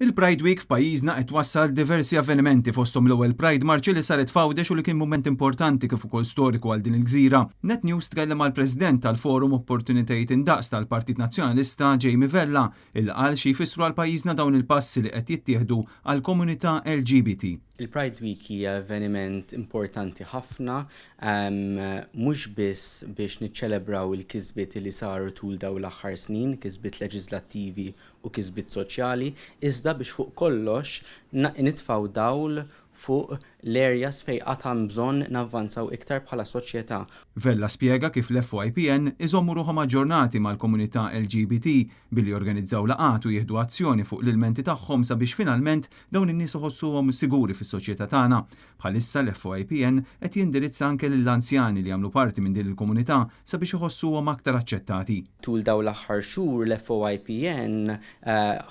Il-Pride Week f'pajjiżna qed twassal diversi avvenimenti fosthom l-ewwel Pride March li saret f'Għawdex u li kien mument importanti kif ukoll storiku għal din il-gżira. Net News tkellem mal-President tal-Forum Opportunitajiet Indaqs tal-Partit Nazzjonalista Jamie Vella illi qal xi jfissru għal pajjiżna dawn il-passi li qed jittieħdu għall-komunità LGBT. Il-Pride Week hija avveniment importanti ħafna mhux biss biex niċċelebraw il-kisbiet li saru tul dawn l-aħħar snin, kisbiet leġiżlattivi u kisbiet soċjali, iżda biex fuq kollox nitfgħu dawl fuq l-areas fejn għad hemm bżonn navvanzaw iktar bħala soċjetà. Vella spjega kif l-FYPN iżommu ruħhom aġġornati mal-komunità LGBT billi jorganizzaw laqgħat u jieħdu azzjoni fuq l-ilmenti tagħhom sabiex finalment dawn in-nies iħossuhom siguri fis-soċjetà tagħna. Bħalissa l-FOIPN qed jindirizza anke lill-anzjani li jagħmlu parti minn din il-komunità sabiex iħossuhom aktar aċċettati. Tul dawn l-aħħar xhur l-FOIPN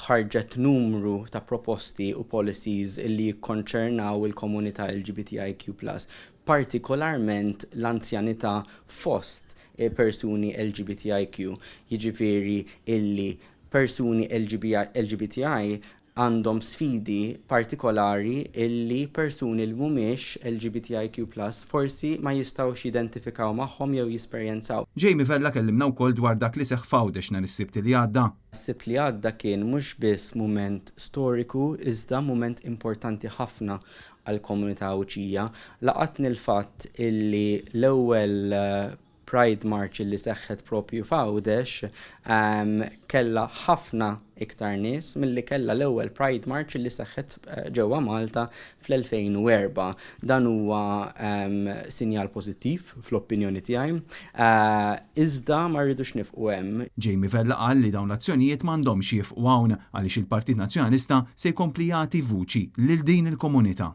ħarġet numru ta' proposti u policies li jikkonċernaw il-komunità LGBTIQ plus, partikolarment l-anzjanità fost persuni LGBTIQ, jiġifieri illi persuni LGBTI għandhom sfidi partikolari illi persuni li mhumiex LGBTIQ plus forsi ma jistgħux jidentifikaw magħhom jew jesperjenzaw. Jamie Vella kellimna wkoll dwar dak li seħħ f'Għawdex nhar is-Sibt li għadda. Is-Sibt li għadda kien mhux biss mument storiku iżda mument importanti ħafna għall-komunità Għawdxija. Laqatni l-fatt illi l-ewwel Pride March illi seħħet propju f'Għawdex kellha ħafna iktar nies milli kellha l-ewwel Pride March illi seħħet ġewwa Malta fl-2004. Dan huwa sinjal pożittiv fl-opinjoni tiegħi. Iżda ma rridux nifqu hemm. Jamie Vella qal li dawn l-azzjonijiet m'għandhomx jifqu hawn għaliex il-Partit Nazzjonalista se jkompli jagħti vuċi lil din il-komunità.